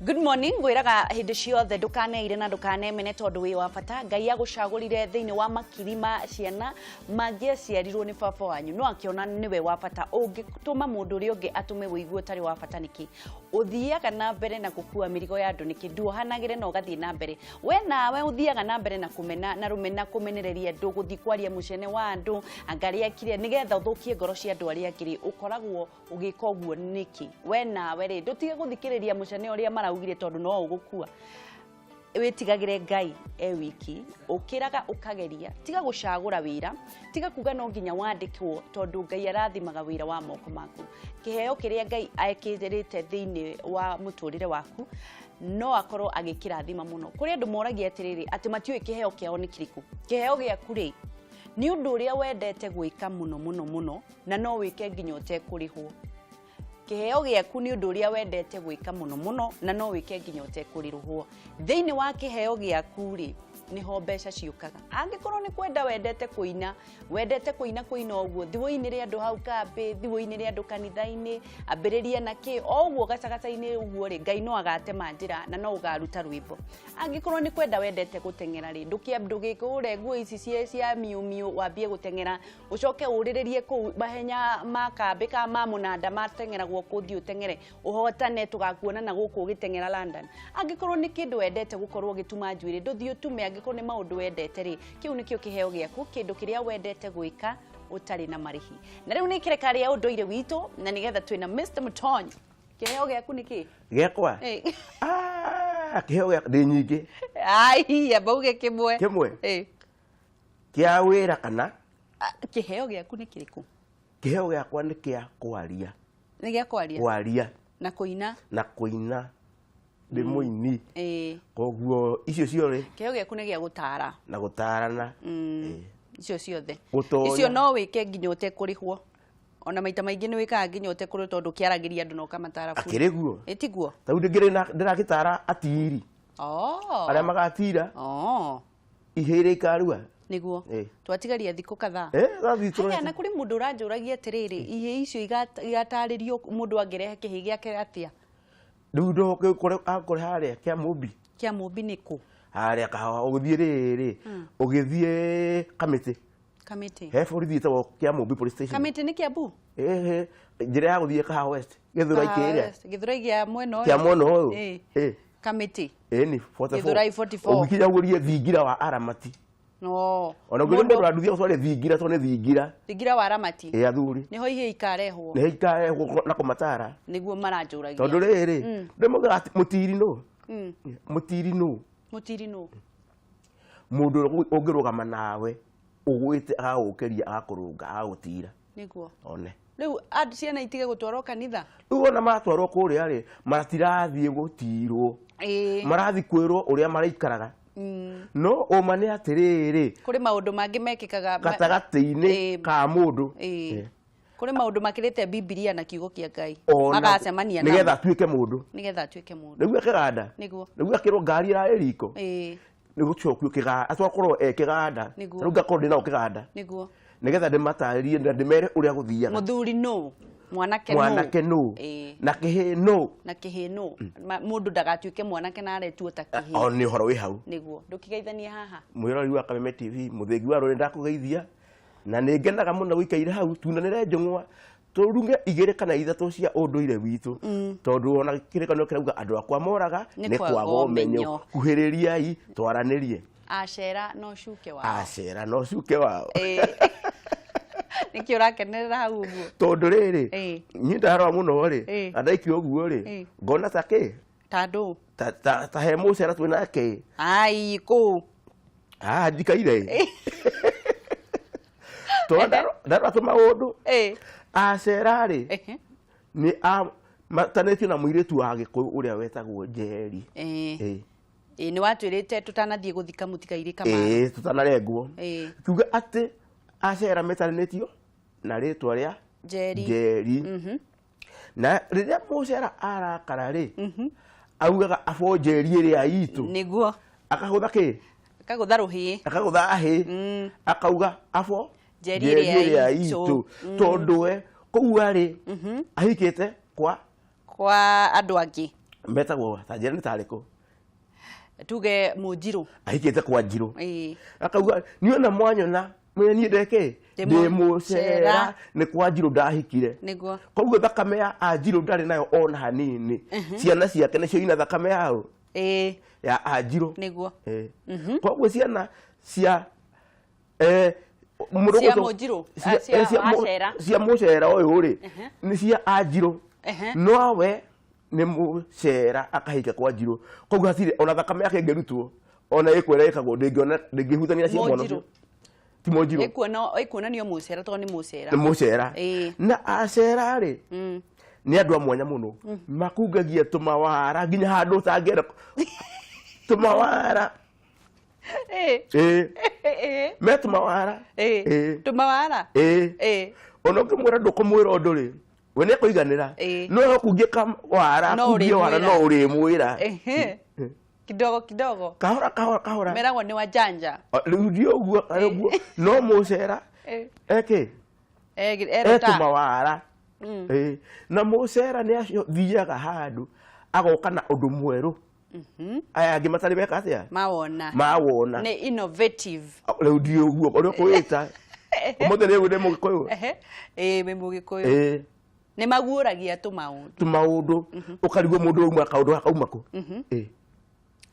Good morning, ngwĩraga hĩndĩ ciothe ndũkaneire na ndũkanemene tondũ wĩ wa bata. Ngai agũcagũrire thĩinĩ wa makiri ma ciana mangĩaciarirwo nĩ baba wanyu, no akĩona nĩwe wa bata. Ũngĩtũma mũndũ ũrĩa ũngĩ atũme wĩigue ũtarĩ wa bata nĩkĩ? Ũthiaga na mbere na gũkua mĩrigo ya andũ nĩkĩ? Nduohanagĩre na ũgathiĩ na mbere. We nawe ũthiaga na mbere na kũmena na rũmena, kũmenereria andũ, gũthiĩ kwaria mũcene wa andũ, anga arĩa akire, nĩgetha ũthũkie ngoro cia andũ arĩa angĩ rĩ, ũkoragwo ũgĩka ũguo nĩkĩ? We nawe rĩ, ndũtige gũthikĩrĩria mũcene ũrĩa maraugire tondũ no ũgũkua. Wĩtigagĩre Ngai e wiki, ũkĩraga ũkageria, tiga gũcagũra wĩra, tiga kuga no nginya wandĩkwo tondũ Ngai arathimaga wĩra wa moko maku. Kĩheo kĩrĩa Ngai ekĩrĩte thĩinĩ wa mũtũrĩre waku no akorwo agĩkĩrathima mũno. Kũrĩ andũ moragia atĩrĩrĩ, atĩ matiũĩ kĩheo kĩao nĩ kĩrĩkũ. Kĩheo gĩaku rĩ, nĩ ũndũ ũrĩa wendete gwĩka mũno mũno mũno, na no wĩke nginya ũtekũrĩhwo. Kĩheo gĩaku nĩ ũndũ ũrĩa wendete gwĩka mũno mũno, na no wĩke nginya ũtekũrĩhwo. Thĩinĩ wa kĩheo gĩaku rĩ, nĩho mbeca ciũkaga. Angĩkorwo nĩ kwenda wendete kũina, wendete kũina kũina ũguo, thiĩ ũinĩre andũ hau kambĩ, thiĩ ũinĩre andũ kanitha-inĩ, ambĩrĩria na kĩ, o ũguo gacagaca-inĩ ũguo rĩ, Ngai no agatema njĩra na no ũgaruta rwĩmbo. Angĩkorwo nĩ kwenda wendete gũteng'era rĩ, ndũgĩkũre nguo ici cia Miu Miu wambie gũteng'era, ũcoke ũrĩrĩrie kũu mahenya ma kambĩ ka ma mũnanda mateng'eragwo kũthiĩ ũteng'ere ũhotane, tũgakuona na gũkũ ũgĩteng'era London. Angĩkorwo nĩ kĩndũ wendete gũkorwo ũgĩtuma njuĩrĩ, ndũthiĩ ũtume. Angĩkorwo nĩ maũndũ wendete rĩ, kĩu nĩkĩo kĩheo gĩaku, kĩndũ kĩrĩa wendete gwĩka ũtarĩ na marĩhi. Na rĩu nĩ ikereka rĩa ũndũire witũ, na nĩgetha twĩna Mr. Mũtonyi. Kĩheo gĩaku nĩ kĩ? Gĩakwa? Ĩ. Ah, kĩheo gĩakwa ndĩ nyingĩ. Ai, amba uge kĩmwe. Kĩmwe? Ĩ. Kĩa wĩra kana? Ah, kĩheo gĩaku nĩ kĩrĩkũ? Kĩheo gĩakwa nĩ kĩa kwaria. Nĩ gĩa kwaria? Kwaria. Na kũina? Na kũina. Ndĩ mũini. Ĩ. Koguo icio ciothe. Kĩheo gĩaku nĩ gĩa gũtara. Na gũtarana. Ĩ. Icio ciothe. Gũtonya. Icio no wĩke nginya ũtekũrĩhwo. Ona maita maingĩ nĩ wĩkaga nginya ũtekũrĩhwo tondũ ũkĩaragĩria andũ na ũkamatara bure. Akĩrĩ guo. Ĩ tiguo? Ta rĩu ndĩngĩrĩ na ndĩragĩtara atiri. Oh. Arĩa magatira. Oh. Ihĩĩ iria ikarua. Nĩguo. Ĩ. Twatigaria thikũ kadhaa. Eh, thathi tũrete. Haya, na kũrĩ mũndũ ũranjũragia atĩrĩrĩ, ihĩĩ icio igatarĩrio mũndũ angĩrehe kĩhĩĩ gĩake atĩa? Rĩu ndũkore akore harĩa kĩa Mũmbi. Kĩa Mũmbi nĩ kũ? Harĩa kahawa ũgĩthiĩ rĩrĩ, ũgĩthiĩ Kamĩtĩ. Kamĩtĩ. He borithi ĩtagwo kĩa Mũmbi police station. Kamĩtĩ nĩ Kiambu? Ĩhĩ, njĩra ya gũthiĩ Kahawa West. Gĩthũrai kĩrĩa. Gĩthũrai gĩa mwena ũyũ. Kĩa mwena ũyũ. Ĩ. Ĩ. Kamĩtĩ. Ĩni, 44. Gĩthũrai 44. Ũgĩkinya ũrie thingira wa Aramati. No. Ona ũngĩũria mũndũ wa nduthi agũtware thingira tondũ nĩ thingira. Thingira wa Aramati. Ĩ athuri. Nĩho ihĩĩ ikarehwo. Nĩho ikarehwo na kũmatara. Nĩguo maranjũragia. Tondũ rĩrĩ, ndĩmaugaga atĩ mũtiri nũ? Mũtiri nũ? Mũtiri nũ? Mũndũ ũrĩa ũngĩrũgama nawe ũgwĩte agagũkĩria agakũrũnga agagũtira. Nĩguo. One. Rĩu andũ ciana itige gũtwarwo kanitha? Rĩu ona matwarwo kũrĩa rĩ, matirathiĩ gũtirwo. Ĩĩ. Marathiĩ kwĩrwo ũrĩa maraikaraga. No ũma nĩ atĩrĩrĩ, Kũrĩ maũndũ mangĩ mekĩkaga gatagatĩ-inĩ Ĩĩ. ka mũndũ. Ĩĩ. Kũrĩ maũndũ makĩrĩte Bibilia na kiugo kĩa Ngai. Ona Magacemania namo. nĩgetha atuĩke mũndũ. Nĩgetha atuĩke mũndũ. Nĩguo kĩganda. Nĩguo. Nĩguo akĩrwo ngari ĩrarĩ riko. Ĩĩ. Nĩ gũcokio kĩganda, atwakorwo e kĩganda. Nĩguo. Rĩu ngakorwo ndĩ nao kĩganda. Nĩguo. Nĩgetha ndĩmatarĩrie na ndĩmere ũrĩa gũthiaga. Mũthuri nũ? Mwanake nũ? Mwanake nũ? Ĩĩ. Na kĩhĩĩ nũ? Na kĩhĩĩ nũ? Mũndũ ndagatuĩke mwanake na aretuo ta kĩhĩĩ. O nĩ ũhoro wĩ hau. Nĩguo. Ndũkĩgeithanie haha. Mwĩroreri wa Kameme TV, mũthĩgi wa rũrĩrĩ ndakũgeithia na nĩ ngenaga mũno gũikaire hau tunanĩre njũng'wa tũrunge igĩrĩ kana ithatũ cia ũndũire witũ tondũ ona kĩrĩkanĩro kĩrauga andũ akwa moraga Nĩ nĩ kwaga kwaga ũmenyo ũmenyo. kuhĩrĩriai twaranĩrie Acera no cuke wao. Acera no cuke wao. Ĩĩ. Nĩkĩ ũrakenerera hau ũguo? Tondũ rĩrĩ, Ĩĩ. niĩ ndarora mũno rĩ, Ĩĩ. na ndaikio ũguo rĩ, Ĩĩ. ngona ta kĩ Ta ndũ? Ta he mũcera twĩ nake. Ai, kũ? Ah, njikaire tondũ ndarora tũmaũndũ. Ĩĩ. Acera rĩ, Ehe. nĩ matanĩtio na mũirĩtu wa Gĩkũyũ ũrĩa wetagwo Njeri. Ĩĩ. Ĩĩ. Ĩĩ, nĩ watwĩrĩte tũtanathiĩ gũthika mũtigairĩ Kamaru. Ĩĩ, tũtanarengwo. Ĩĩ. Kiuga atĩ acera metanĩtio na rĩtwa rĩa Njeri. Njeri. Na rĩrĩa mũcera arakara rĩ, augaga abo Njeri ĩrĩa itũ. Nĩguo. Akagũtha kĩ? Akagũtha rũhĩ. Akagũtha hĩ. Akauga abo Njeri ĩrĩa itũ. itũ. Tondũ we kũu arĩ ahikĩte kwa Kwa andũ angĩ. Metagwo ta njĩra nĩ tarĩkũ? Tuge mũnjirũ. Ahikĩte kwa njirũ. Ĩĩ. Akauga niĩ ona mwanyona mwĩre niĩ ndeke Ndĩ ndĩ mũcera. Mũcera nĩ kwa njirũ ndahikire. Nĩguo. Koguo thakame ya anjirũ ndarĩ nayo ona hanini. Ciana ciake nĩcio ina thakame yao ya anjirũ. Nĩguo. Koguo ciana cia mũndũ Cia ũgwĩtwo mũnjirũ, cia cia acera. Cia mũcera ũyũ rĩ, nĩ cia anjirũ. Nowe nĩ mũcera akahika kwa njirũ, koguo hatirĩ ona thakame yake ĩngĩrutwo, ona ĩkwĩra ĩkagwo, ndĩngĩona, ndĩngĩhutania cia mwana Mũnjirũ. ũcio. Ti mũnjirũ. Ĩkuonanio mũcera tondũ nĩ mũcera. Nĩ mũcera. Na acera rĩ, nĩ andũ a mwanya mũno, makungagia tũmawara nginya handũ ũtangĩenda tũmawara. Ĩĩ. Me tũmawara. Ĩĩ. Tũmawara. Ĩĩ. Ona ũngĩmwĩra ndũkũmwĩra ũndũ rĩ, we nĩ ekũiganĩra. No akungie kawara, No akungie wara, ũrĩmwĩra. no ũrĩmwĩra. Ehe. Kidogo kidogo. Kahora kahora kahora. Meragwo nĩ wajanja. O, rĩu ndio ũguo arĩ ũguo no mũcera eke Erota. etũmawara. Ĩĩ. Na mũcera nĩ acio thiaga handũ agoka na ũndũ mwerũ aya angĩ matarĩ meka atĩa Mawona. Mawona. Nĩ innovative. Rĩu ndio ũguo ũrĩa ũkwĩta ũmũthĩ rĩu nĩ mũgĩkũyũ. Ehe. Ĩĩ, wĩ mũgĩkũyũ. Ĩĩ. Nĩ maguũragia tũmaũndũ. Tũmaũndũ ũkarigwo mũndũ auma kaũndũ gaka kauma kũ. Ĩĩ.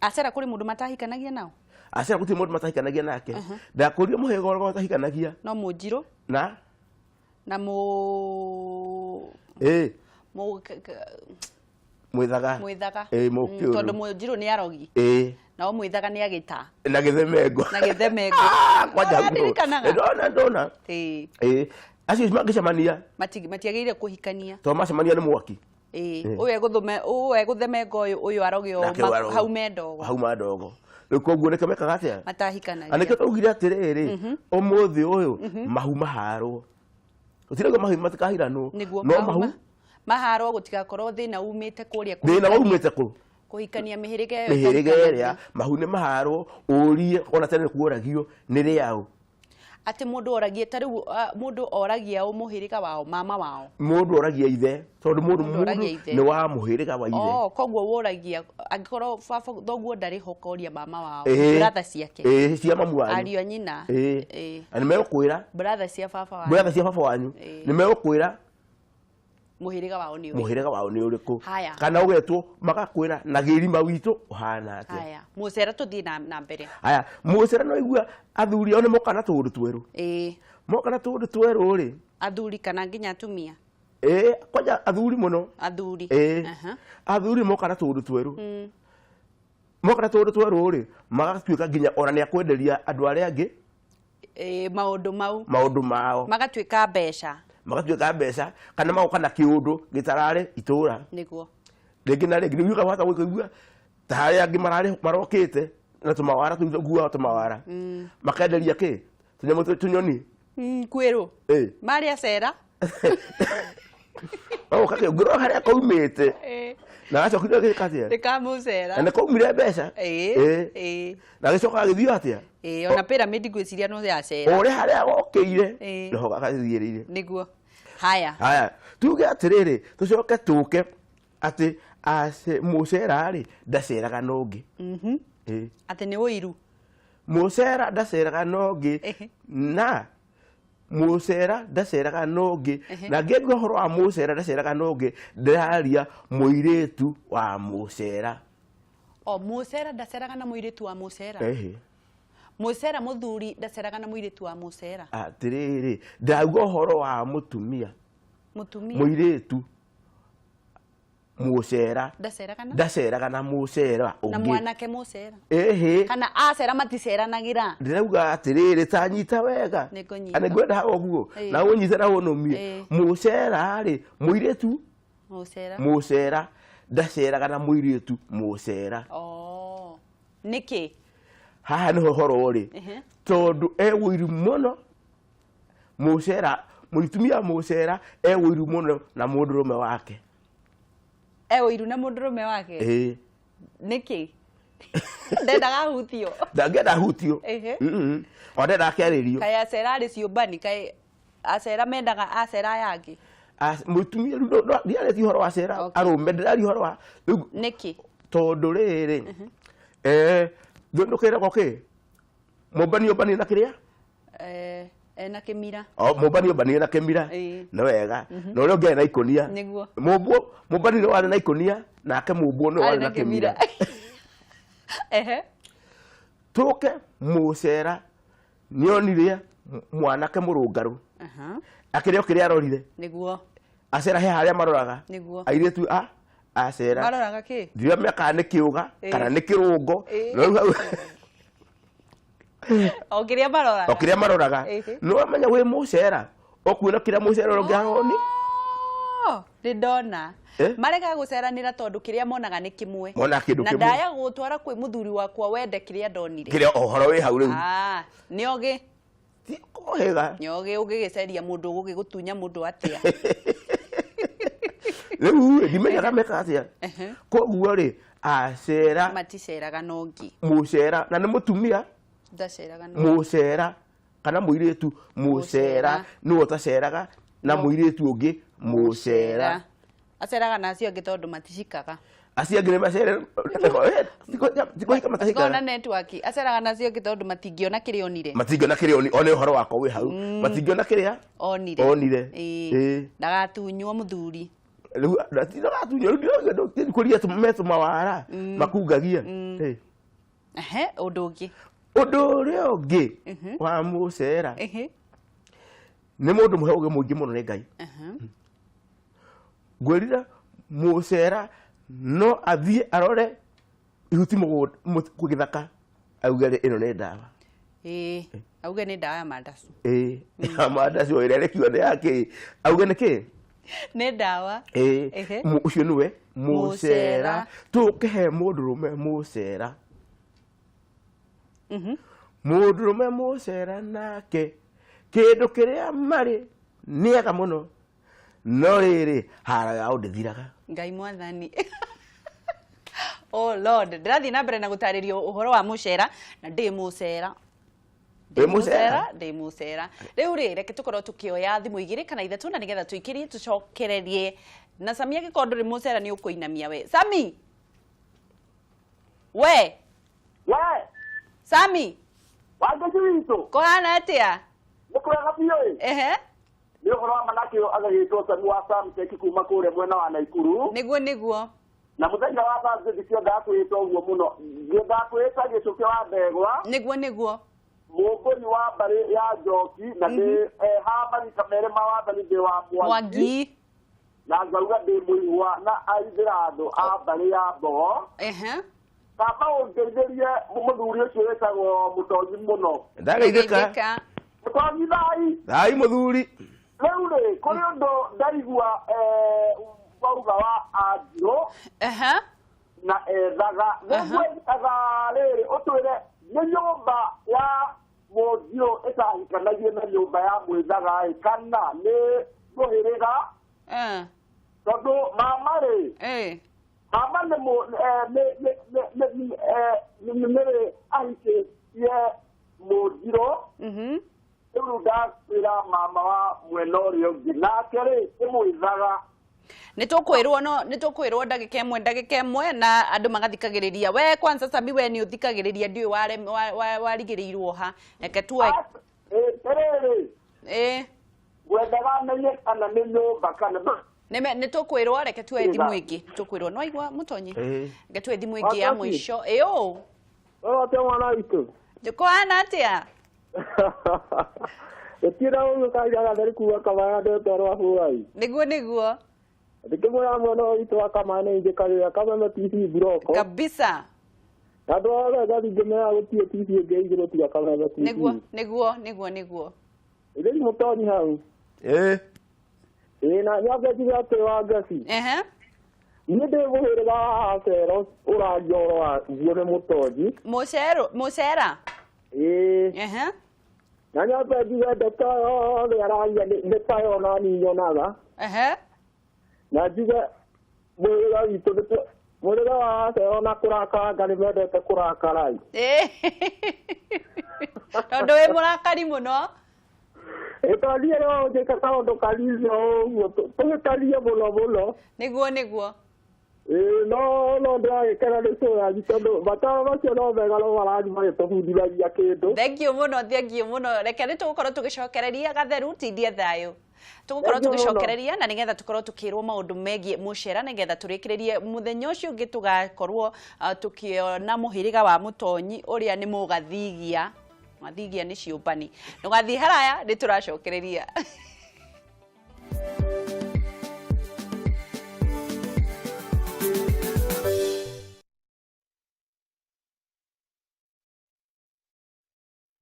Acera kũrĩ mũndũ matahikanagia nao? Acera gũtirĩ mũndũ matahikanagia nake. Ndakũria mũhĩrĩga ũrĩa ũtahikanagia. No mũnjirũ. Na Na mũ Ĩĩ. Mũ Mwĩthaga. Mwĩthaga. Ĩĩ, mũkĩũrũ. Tondũ mũnjirũ nĩ arogi. Ĩĩ. Nao mwĩthaga nĩ agĩta. Na gĩthemengo. Na gĩthemengo. Ah, kwanja Ũraririkanaga? ndona ndona. Ĩĩ. Ĩĩ, acio mangĩcemania Matiagĩrĩire kũhikania. Tondũ macemania nĩ mwaki. Ĩĩ, ũyũ egũthũme, ũyũ egũthemenga ũyũ, ũyũ aroge o Nake ũyũ aroge. haume ndogo. Hauma ndogo. Rĩu koguo nĩkĩo mekaga atĩa? Matahikanagia. Na nĩkĩo twaugire atĩrĩrĩ, ũmũthĩ ũyũ mahu maharwo, gũtirauga mahu matikahiranwo. Nĩguo. No mahu maharwo gũtigakorwo thĩna umĩte kũrĩa thĩna kũhikania- waumĩte kũ? Kũhikania mĩhĩrĩga ĩyo mĩhĩrĩga ĩtahikanagia. Ĩrĩa mahu nĩ maharwo, ũrie ona tene kuoragio nĩ rĩaũ. Atĩ mũndũ oragie ta rĩu mũndũ oragia ũ mũhĩrĩga wao, mama wao? Mũndũ oragia ithe tondũ mũndũ Mũndũ oragia mũndũ ithe. Nĩ wa mũhĩrĩga wa ithe. Oh, koguo woragia angĩkorwo baba thoguo ndarĩ ho, ũkoria mama wao. Ĩĩ. Brother ciake. Ĩĩ, cia mamu wanyu. Ariũ a nyina. Ĩĩ. Ĩĩ. Na nĩ megũkwĩra. Brother cia baba wanyu. Brother cia baba wanyu. Ĩĩ. Nĩ megũkwĩra. Mũhĩrĩga wao nĩ ũrĩkũ. Mũhĩrĩga wao nĩ ũrĩkũ. Haya. Kana ũgetwo magakwĩra na gĩrima witũ ũhana atĩa. Haya, mũcera, tũthiĩ na mbere. Haya, mũcera, no igua athuri ao nĩ moka na tũũndũ twerũ. Moka na tũũndũ twerũ rĩ. Athuri kana nginya atumia? Ĩĩ, kwanja athuri mũno. Athuri. Ĩĩ. Athuri moka na tũũndũ twerũ. Moka na tũũndũ twerũ rĩ, magatuĩka nginya ona nĩ akwenderia andũ arĩa angĩ Ĩĩ, maũndũ mau. Maũndũ mao. Magatuĩka mbeca. Magatuĩka mbeca kana magoka na kĩũndũ gĩtararĩ itũra. Nĩguo. Rĩngĩ na rĩngĩ nĩ wahota gũkĩigua ta harĩa angĩ mararĩ marokĩte na tũmawara tũu tũkuaga tũmawara, makenderia kĩ tũnyamũ tũnyoni. Kwĩrũ. Ĩĩ. Marĩ acera. Magoka kĩ ũngĩrora harĩa kaumĩte na gacokire gĩka atĩa? Nĩ kamũcera. Na nĩ kaumire mbeca. Ĩĩ. Na gĩcoka gagĩthiĩ atĩa? Ĩĩ, ona pyramid ngwĩciria no ya cera. O ũrĩa harĩa gokĩire Ĩĩ. noho gagathiĩrĩire. Nĩguo. Haya. Haya, tuge atĩrĩrĩ, tũcoke tũke atĩ mũcera rĩ ndaceraga na ũngĩ. Ĩĩ. Atĩ nĩ ũiru. Mũcera ndaceraga na ũngĩ. Na mũcera ndaceraga na ũngĩ. Na ngĩaria ũhoro wa mũcera ndaceraga na ũngĩ, ndĩraria mũirĩtu wa mũcera. O mũcera ndaceraga na mũirĩtu wa mũcera? Ehe. Mũcera mũthuri ndaceraga na mũirĩtu wa mũcera? Atĩrĩrĩ, ndauga ũhoro wa mũtumia. Mũtumia. Mũirĩtu mũcera ndaceraga na ndaceraga na mũcera na ũngĩ. Mwanake mũcera. Ĩhĩ. Kana acera maticeranagĩra? Ndĩrauga atĩrĩrĩ, ta nyita wega. Nĩngũnyita. Na nĩngwenda haha ũguo. Na ũnyite na ũnũmie. Mũcera rĩ, mũirĩtu mũcera mũcera ndaceraga na mũirĩtu mũcera. Oh, nĩkĩ? Haha nĩho ũhoro ũrĩ. Tondũ e ũiru mũno mũcera, mũtumia mũcera e ũiru mũno na mũndũrũme wake. E ũiru na mũndũrũme wake? Ĩĩ. Nĩkĩ ndendaga hutio? Ndangĩenda hutio. Ona ndenda akĩarĩrio. Kaĩ acera arĩ ciũmbani? Kaĩ acera mendaga acera aya angĩ? Mũtumia rĩu ndiarĩtie ũhoro wa cera arũme, ndĩraria ũhoro wa nĩkĩ tondũ rĩrĩ ndũkĩragwo kĩ mũmbani ũmbani na kĩrĩa na kĩmira mũmbani ũmbani na kĩmira nĩ wega na ũrĩa ũngĩ arĩ na ikũnia nĩguo mũmbani nĩ warĩ na ikũnia nake mũmbwo nĩ warĩ na kĩmira. Tũke mũcera nĩonire mwanake mũrũngarũ akĩrĩa kĩrĩa arorire nĩguo acera he harĩa maroraga nĩguo airĩtu a acera maroraga kĩ ndiramenya kana nĩ kĩũga kana nĩ kĩrũngo o kĩrĩa maroraga o kĩrĩa maroraga nĩ wamenya wĩ mũcera ũkuona kĩrĩa mũcera ũrĩa ũngĩ nĩ ndona marega gũceranĩra tondũ kĩrĩa monaga nĩ kĩmwe mona kĩndũ kĩmwe na ndaya gũtwara kwĩ mũthuri wakwa wende kĩrĩa ndonire kĩrĩa ũhoro wĩ hau rĩu nĩ ogĩ ti kũhĩga nĩ ogĩ ũgĩgĩceria mũndũ ũgũgĩgũtunya mũndũ atĩa rĩu ndimenyaga meka atĩa koguo rĩ acera maticeraga nongi mũcera na nĩ mũtumia ndaceraga mũcera kana mũirĩtu mũcera nĩwe ũtaceraga na mũirĩtu ũngĩ mũcera aceraga na acio angĩ tondũ maticikaga acio angĩ nĩmacere tikũhika matahikaga na network aceraga na acio angĩ tondũ matingĩona kĩrĩa onire matingĩona kĩrĩa onire one ũhoro wakwa wĩ hau matingĩona kĩrĩa onire onire ndagatunywo mũthuri rĩu ndagatunywo rĩu kũria metũmawara makungagia ũndũ ũngĩ ũndũ ũrĩa ũngĩ wa mũcera nĩ mũndũ mũhe ũgĩ mũingĩ mũno nĩ Ngai ngwĩrire mũcera no athiĩ arore ihuti gĩthaka auge ĩno nĩ ndawa auge nĩ ndawa ya mandacu ya mandacu ĩrĩa ĩrekiwa nĩ ya kĩ auge nĩ kĩ nĩ ndawa ũcio nĩwe mũcera tũkĩhe mũndũrũme mũcera mũndũrũme mũcera nake kĩndũ kĩrĩa marĩ nĩega mũno no rĩrĩ hara yao ndĩthiraga Ngai mwathani oh Lord ndĩrathiĩ na mbere na gũtarĩrio ũhoro wa mũcera na ndĩ mũcera ndĩ mũcera ndĩ mũcera rĩu rĩ reke tũkorwo tũkĩoya thimũ igĩrĩ kana ithatũ na nĩgetha tũikĩrie tũcokererie na Sami angĩkorwo ndũrĩ mũcera nĩ ũkũinamia we Sami we we Sami Wangeci witũ kũhana atĩa nĩ kwega biũ ehe nĩ ũhoro wa manake agagĩtwo Sami wa Samtech kuma kũrĩa mwena wa Naikuru nĩguo nĩguo na mũthenya wa Thursday ndikĩendaga kwĩĩta ũguo mũno ngĩendaga kwĩĩta Gĩcũkĩ wa Ndegwa nĩguo nĩguo mũmbũri wa mbarĩ ya Njoki na ndĩ haha marika merĩ ma wathani ndĩ wa Mwangi na ngauga ndĩ mũihwa na aithĩra andũ a mbarĩ ya Mbogo kamba ũngeithĩrie mũthuri ũcio wĩtagwo Mũtonyi mũno ndageithĩka Mũtonyi thai thai mũthuri rĩu rĩ kũrĩ ũndũ ndaigua wauga wa Anjirũ na ethaga nĩguo rĩrĩ ũtwĩre nĩ nyũmba ya Mũnjirũ ĩtahikanagie na nyũmba ya Mwĩthaga ĩ kana nĩ mũhĩrĩga tondũ mama rĩ mama nĩ nĩ ahikĩtie Mũnjirũ rĩu ndakwĩra mama wa mwena ũrĩa ũngĩ nake rĩ nĩ Mwĩthaga nĩ tũkwĩrwo no nĩ tũkwĩrwo ndagĩka ĩmwe na andũ magathikagĩrĩria we kwanza Sami we nĩ ũthikagĩrĩria ndiũĩ warigĩrĩirwo ha reke tuoe rĩrĩ ngwendaga menye kana nĩ nyũmba kana nĩ tũkwĩrwo reke tuoe thimũ ĩngĩ tũkwĩrwo no aigua Mũtonyi reke tuoe thimũ ĩngĩ ya mũico ĩũ atĩa mwana witũ kũhana atĩa gũtirĩ ũguo kaira gatheri kuga kamaya ndetwarwo bũai nĩguo nĩguo ndikĩmwĩra mwena witũ wa Kamaya nĩ njĩkagĩra Kameme TV mburoko kabisa na andũ othe ngathi ngĩmera gũtirĩ TV ĩngĩ igũrũ tiga Kameme TV nĩguo nĩguo nĩguo nĩguo ĩrĩ Mũtonyi hau ĩĩ na nyambe njuge atĩ Wangeci niĩ ndĩ mũhĩrĩga wa Acero ũraria ũhoro wa guo nĩ Mũtonyi mũcera ĩĩ na nyambe njuge ndeto yothe araria nĩ tayo nani nyonaga na njuge mũhĩrĩga witũ mũhĩrĩga wa Acero na kũrakara nĩ mendete kũrakara tondũ wĩ mũrakari mũno Ĩtoniĩ no ũnjĩke kaũndũ kanini o ũguo tũgĩkarie mũno mũno. Nĩguo nĩguo. Ĩĩ no no ndĩragĩkena nĩ show yanyu tondũ mataro macio no mega no marathiĩ magĩtũbundithagia kĩndũ. Thank you mũno, thank you mũno. Reke nĩ tũgũkorwo tũgĩcokereria gatheru tindie thayũ. Tũgũkorwo tũgĩcokereria na nĩgetha tũkorwo tũkĩrwo maũndũ megiĩ mũcera nĩgetha tũrĩkĩrĩrie mũthenya ũcio ũngĩ tũgakorwo tũkĩona mũhĩrĩga wa mũtonyi ũrĩa nĩ mũgathigia. Mũgathigia nĩ ciũmbani. Ndũgathiĩ haraya nĩ tũracokereria.